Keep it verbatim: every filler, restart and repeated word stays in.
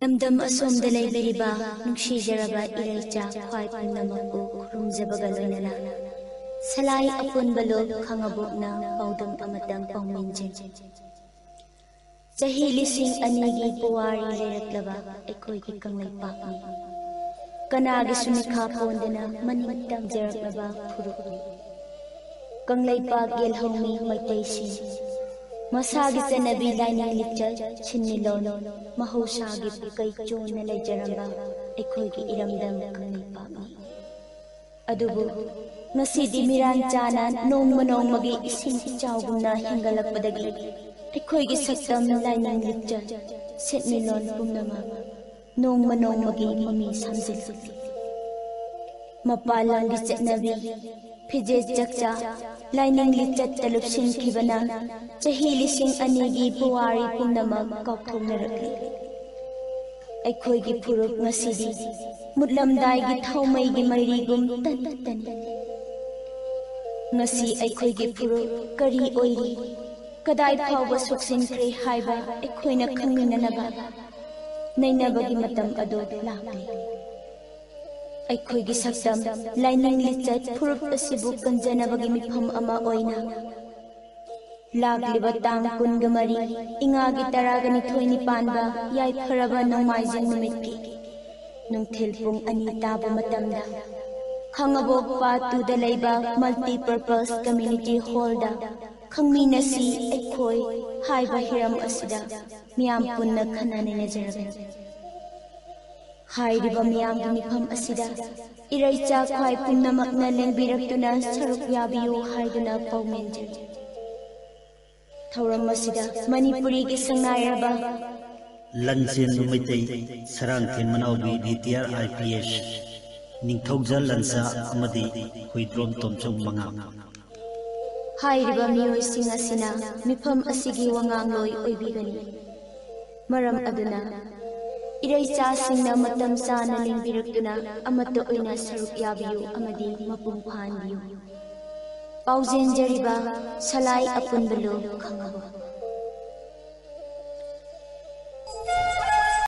ꯂꯝꯗꯝ ꯑꯁꯣꯝꯗ ꯂꯩꯕꯤꯔꯤꯕ ꯅꯨꯡꯁꯤꯖꯔꯕ ꯏꯔꯩꯆꯥ ꯈ꯭ꯋꯥꯏ ꯄꯨꯝꯅꯃꯛꯄꯨ ꯈꯨꯔꯨꯝꯖꯕꯒ ꯂꯣꯏꯅꯅ, ꯁꯂꯥꯏ ꯑꯄꯨꯟꯕ ꯂꯣꯛ ꯈꯥꯉꯕꯣꯛꯅ ꯄꯥꯎꯗꯝ ꯑꯃꯇꯪ ꯄꯥꯎꯃꯤꯟꯖꯩ꯫ ꯆꯍꯤ ꯂꯤꯁꯤꯡ ꯑꯅꯤꯒꯤ ꯄꯨꯋꯥꯔꯤ ꯂꯩꯔꯛꯂꯕ ꯑꯩꯈꯣꯏꯒꯤ ꯀꯪꯂꯩꯄꯥꯛꯅꯤ꯫ ꯀꯅꯥꯒꯤꯁꯨ ꯃꯤꯈꯥ ꯄꯣꯟꯗꯅ ꯃꯅꯤꯡ ꯇꯝꯖꯔꯛꯂꯕ ꯐꯨꯔꯨꯞꯅꯤ꯫ ꯀꯪꯂꯩꯄꯥꯛ ꯌꯦꯜꯍꯧꯃꯤ ꯃꯩꯇꯩꯁꯤꯡ ꯃꯁꯥꯒꯤ ꯆꯠꯅꯕꯤ, ꯂꯥꯏꯅꯤꯡ ꯂꯤꯆꯠ, ꯁꯤꯟꯃꯤꯠꯂꯣꯟ, ꯃꯍꯧꯁꯥꯒꯤ ꯄꯨꯀꯩ ꯆꯣꯟꯅ ꯂꯩꯖꯔꯝꯕ ꯑꯩꯈꯣꯏꯒꯤ ꯏꯔꯝꯗꯝ ꯀꯪꯂꯩꯄꯥꯛꯅꯤ꯫ ꯑꯗꯨꯕꯨ ꯉꯁꯤꯗꯤ ꯃꯤꯔꯥꯟ ꯆꯥꯅ ꯅꯣꯡꯃ ꯅꯣꯡꯃꯒꯤ ꯏꯁꯤꯡ ꯏꯆꯥꯎꯒꯨꯝꯅ ꯍꯦꯟꯒꯠꯂꯛꯄꯗꯒꯤ ꯑꯩꯈꯣꯏꯒꯤ ꯁꯛꯇꯝ, ꯂꯥꯏꯅꯤꯡ ꯂꯤꯆꯠ, ꯁꯦꯟꯃꯤꯠꯂꯣꯟ ꯄꯨꯝꯅꯃꯛ ꯅꯣꯡꯃ ꯅꯣꯡꯃꯒꯤ ꯃꯃꯤ ꯁꯥꯝꯖꯤꯜꯂꯛꯂꯤ꯫ ꯃꯄꯥꯟ ꯂꯝꯒꯤ ꯆꯠꯅꯕꯤ, ꯐꯤꯖꯦꯠ ꯆꯛꯆꯥ, ꯂꯥꯏꯅꯤꯡ ꯂꯤꯆꯠꯇ ꯂꯨꯞꯁꯤꯟꯈꯤꯕꯅ ꯆꯍꯤ ꯂꯤꯁꯤꯡ ꯑꯅꯤꯒꯤ ꯄꯨꯋꯥꯔꯤ ꯄꯨꯝꯅꯃꯛ ꯀꯥꯎꯊꯣꯛꯅꯔꯛꯂꯤ꯫ ꯑꯩꯈꯣꯏꯒꯤ ꯐꯨꯔꯨꯞ ꯉꯁꯤꯗꯤ ꯃꯨꯠꯂꯝꯗꯥꯏꯒꯤ ꯊꯥꯎꯃꯩꯒꯤ ꯃꯩꯔꯤꯒꯨꯝ ꯇꯟ ꯇꯟꯅꯤ꯫ ꯉꯁꯤ ꯑꯩꯈꯣꯏꯒꯤ ꯐꯨꯔꯨꯞ ꯀꯔꯤ ꯑꯣꯏꯔꯤ, ꯀꯗꯥꯏ ꯐꯥꯎꯕ ꯁꯣꯛꯆꯤꯟꯈ꯭ꯔꯦ ꯍꯥꯏꯕ ꯑꯩꯈꯣꯏꯅ ꯈꯪꯃꯤꯟꯅꯅꯕ ꯅꯩꯅꯕꯒꯤ ꯃꯇꯝ ꯑꯗꯨ ꯂꯥꯛꯂꯦ꯫ ꯑꯩꯈꯣꯏꯒꯤ ꯁꯛꯇꯝ, ꯂꯥꯏꯅꯤꯡ ꯂꯤꯆꯠ, ꯐꯨꯔꯨꯞ ꯑꯁꯤꯕꯨ ꯀꯟꯖꯅꯕꯒꯤ ꯃꯤꯐꯝ ꯑꯃ ꯑꯣꯏꯅ ꯂꯥꯛꯂꯤꯕ ꯇꯥꯡ ꯀꯨꯟꯒ ꯃꯔꯤ, ꯏꯉꯥꯒꯤ ꯇꯔꯥꯒ ꯅꯤꯊꯣꯏꯅꯤ ꯄꯥꯟꯕ ꯌꯥꯏꯐꯔꯕ ꯅꯣꯡꯃꯥꯏꯖꯤꯡ ꯅꯨꯃꯤꯠꯀꯤ ꯅꯨꯡꯊꯤꯜ ꯄꯨꯡ ꯑꯅꯤ ꯇꯥꯕ ꯃꯇꯝꯗ ꯈꯥꯉꯕꯣꯛ ꯄꯥꯠ ꯇꯨꯗ ꯂꯩꯕ Multipurpose Community Hallꯗ ꯈꯪꯃꯤꯟꯅꯁꯤ ꯑꯩꯈꯣꯏ ꯍꯥꯏꯕ ꯍꯤꯔꯝ ꯑꯁꯤꯗ ꯃꯤꯌꯥꯝ ꯄꯨꯟꯅ ꯈꯟꯅ ꯅꯩꯅꯖꯔꯒꯅꯤ꯫ ꯍꯥꯏꯔꯤꯕ ꯃꯤꯌꯥꯝꯒꯤ ꯃꯤꯐꯝ ꯑꯁꯤꯗ ꯏꯔꯩꯆꯥ ꯈ꯭ꯋꯥꯏ ꯄꯨꯝꯅꯃꯛꯅ ꯂꯦꯡꯕꯤꯔꯛꯇꯨꯅ ꯁꯔꯨꯛ ꯌꯥꯕꯤꯌꯨ ꯍꯥꯏꯗꯨꯅ ꯄꯥꯎꯃꯤꯟꯖꯔꯤ꯫ ꯊꯧꯔꯝ ꯑꯁꯤꯗ ꯃꯅꯤꯄꯨꯔꯤꯒꯤ ꯁꯪꯅꯥꯏꯔꯕ ꯂꯟꯆꯦꯟꯕ Meitei Sarangthem ꯃꯅꯥꯎꯕꯤ, retire I P S, ꯅꯤꯡꯊꯧꯖ ꯂꯟꯆꯥ ꯑꯃꯗꯤ ꯍꯨꯏꯗ꯭ꯔꯣꯝ ꯇꯣꯝꯆꯧ ꯃꯉꯥ꯫ ꯍꯥꯏꯔꯤꯕ ꯃꯤꯑꯣꯏꯁꯤꯡ ꯑꯁꯤꯅ ꯃꯤꯐꯝ ꯑꯁꯤꯒꯤ ꯋꯥꯉꯥꯡꯂꯣꯏ ꯑꯣꯏꯕꯤꯒꯅꯤ꯫ ꯃꯔꯝ ꯑꯗꯨꯅ ꯏꯔꯩꯆꯥꯁꯤꯡꯅ ꯃꯇꯝ ꯆꯥꯅ ꯂꯦꯡꯕꯤꯔꯛꯇꯨꯅ ꯑꯃꯠꯇ ꯑꯣꯏꯅ ꯁꯔꯨꯛ ꯌꯥꯕꯤꯌꯨ ꯑꯃꯗꯤ ꯃꯄꯨꯡ ꯐꯥꯍꯟꯕꯤꯌꯨ꯫ ꯄꯥꯎꯖꯦꯟꯖꯔꯤꯕ ꯁꯂꯥꯏ ꯑꯄꯨꯟꯕ ꯂꯣꯛ ꯈꯥꯉꯕꯣꯛ꯫